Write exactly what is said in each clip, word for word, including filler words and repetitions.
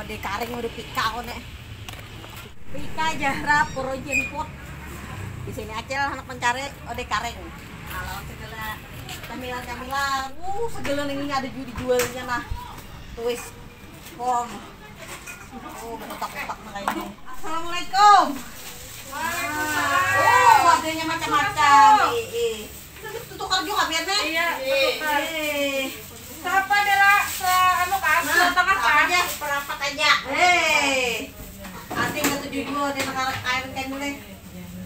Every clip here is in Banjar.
Ode karing udah pika aku nih. Pika Jahra Projen Food. Di sini aja lah anak mencari ode karing. Kalau segala camilan-camilan, uh segala nih ini ada juga dijualnya nah. Tuis kom. Oh, kotak-kotak nah ini. Assalamualaikum. Waalaikumsalam. Oh, wadahnya macam-macam. Iya, iya. Tuh tukar juga biar nih. Iya, tukar. Siapa dela se anu kan? Nah, tengah kan? Aja, perapat aja. Hei. Artinya tujuh dua dia nang kain kain mulai.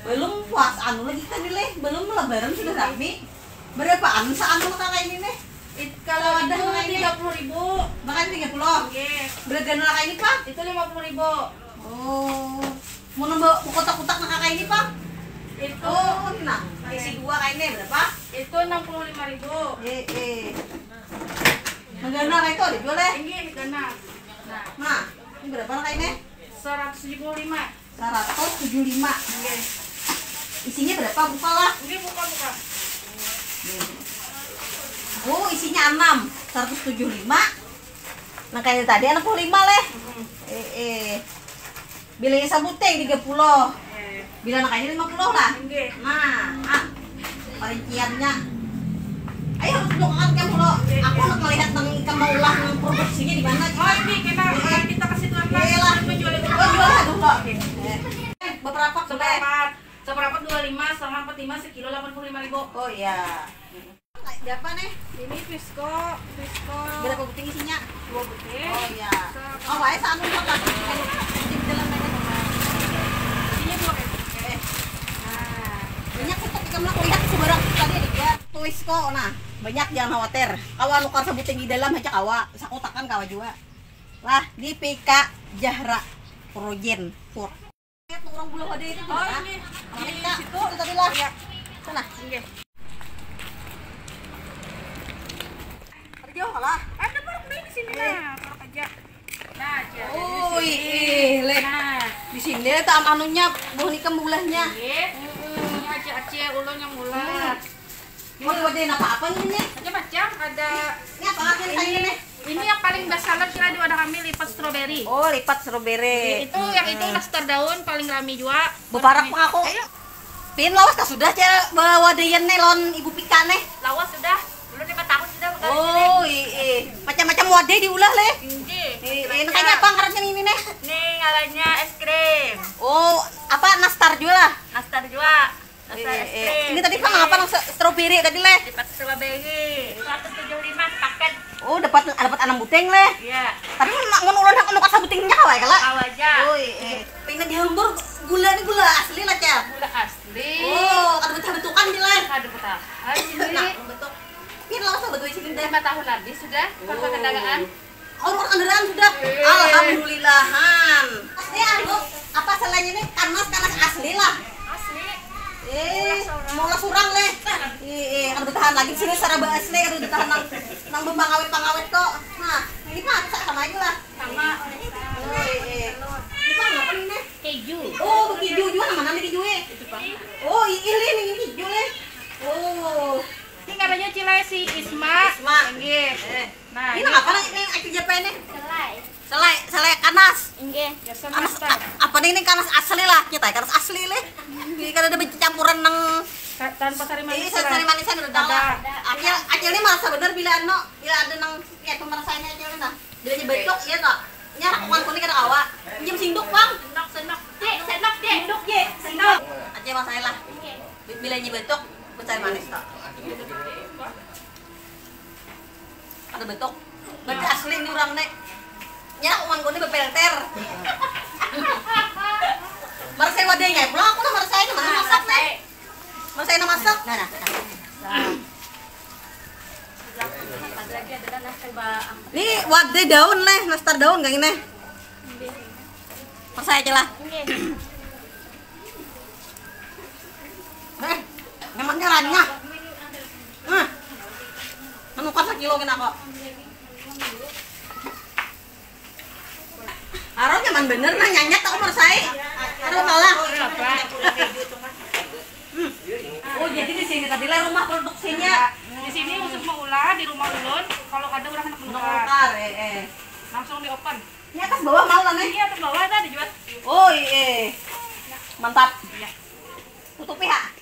Belum puas anu lagi kan nih, belum lebaran sudah rame. Berapaan seanu kakak ini nih? Kalau ada itu tiga puluh ribu. Makan tiga puluh. Oke. Berapa kain ini pak? Itu lima puluh ribu. Oh. Mau nambah kotak-kotak nang kakak ini pak? Itu. Oh, nah, isi dua kainnya berapa? Itu enam puluh lima ribu. Eh, eh. Menggana kayak itu ada jual ya? Ini ganal. Nah, nah, ini berapa lah kainnya? Seratus tujuh puluh lima. Seratus tujuh lima. Oke. Isinya berapa? Buka lah. Ini buka buka. Oh, isinya enam. Seratus tujuh lima. Nah, kayak tadi enam puluh lima leh. Eh, eh. Bilanya sabuting tiga puluh. Bila nak kayak lima puluh lah. Nah, ah, perinciannya. Ayo harus bukakan kan dulu. Aku nak melihat nang ikam mau ulah nang produksinya di mana. Oh, ini kita kita kasih tuan lah. Iya lah. Menjual itu. Oh, jual lah dulu. Eh, beberapa sudah. Seperempat, seperempat dua lima, setengah empat lima, sekilo delapan puluh lima ribu. Oh iya. Siapa nih? Ini Frisco, Frisco. Berapa buting isinya? Dua buting. Oh iya. Oh, wae sanu kok kan. Di dalam ini. Isinya dua buting. Nah, banyak sih tapi kamu lihat sebarang tadi ada dia. Tuis kok nah, banyak jangan khawatir. Kawa nukar sebuting di dalam aja kawa, sakotakan kawa juga. Lah, di P K Jahra Projen Food. Orang bulan ada itu di mana? Oh, ini. Di situ. Situ tadi lah. Iya. Sana. Iya. Ada jauh lah. Ada park di sini nah, park aja. Nah, aja. Oh, ih, leh. Nah. Di sini tuh am- anunya buah nikam bulahnya. Iya. Ini aja aja ulun yang mulai. Waduh, waduh, apa apa ini? Macam-macam, ada. Ini apa lagi yang ini nih? Ini yang paling best seller kira di wadah kami, lipat strawberry. Oh, lipat strawberry. Itu yang itu nastar daun paling rami juga. Beparak pang aku. Ayo. Pin lawas kah sudah cel bawa Dayan nih lawan Ibu Pika nih. Lawas sudah. Belum lima tahun sudah bekerja. Oh, iya. Macam-macam wadah diulah leh. Ini kayaknya apa ngarannya ini nih? Ini ngarannya es krim. Oh, apa nastar juga lah? Nastar juga. Rasa es krim. Ini tadi pang apa nang strawberry tadi leh? Dapat strawberry seratus tujuh lima paket. Oh, dapat dapat enam buting leh. Iya. Tapi mun mun ulun handak nukar sabutingnya kawa kala? Kawa aja. Oh, iya. Pina dihambur gula ni gula asli lah, Cel. Gula asli. Oh, kada betah bentukan di leh. Kada betah. Nah, bentuk. Pina lawas sabat wae sini dah. Lima tahun lebih sudah, tanpa kendaraan. Oh, luar kendaraan sudah. Alhamdulillahan. Pasti anu apa selain ini kanas kanas asli lah. Asli. Eh, mau lah surang leh. Iya, iya, kada bertahan lagi sini saraba asli kada bertahan nang nang pengawet pengawet kok. Nah, ini mah sama aja lah. Sama. Oh, iya. Ini mah apa nih? Keju. Oh, keju juga mana nih keju eh? Oh, iya leh ini keju leh. Oh. Ini katanya cilai si Isma. Isma. Nggih. Nah, ini apa nih ini aja apa ini? Selai. Selai, selai kanas. Nggih. Kanas apa nih ini kanas asli lah. Kita kanas asli leh. Ini kada ada campuran nang tanpa sari manis. Ini sari manisnya udah tahu. Acil, acil ini merasa benar bila anu, bila ada nang ya pemerasaannya acil ini nah. Bila nyebetok iya tak? Nyarap kuman kuning kada kawa. Minjem sinduk bang. Sendok, sendok. Cik, sendok, cik. Sinduk, cik. Sinduk. Acil merasa lah. Bila nyebetok, mencari manis tak? Ada betok. Berarti asli ini orang nek. Nya uman kuni bepelter. Meresai wadahnya pulang aku lah meresai ini mana masak nek. Meresai ini masak. Nah, nah. Ini wadah daun leh, nastar daun kayak ini. Meresai aja lah. Eh, memangnya ranyah. Nah, menukar sekilo kena kok. Aro nyaman bener nah nyanyat aku meresai. Aduh kalah. Hmm. Oh jadi di sini tadi lah rumah produksinya. Di sini khusus mengolah di rumah ulun. Kalau ada orang hendak menukar. Menukar, eh, eh. Langsung di open. Ini atas bawah malu nih. Iya, atas bawah ada dijual. Oh iya. Mantap. Iya. Tutupi ha.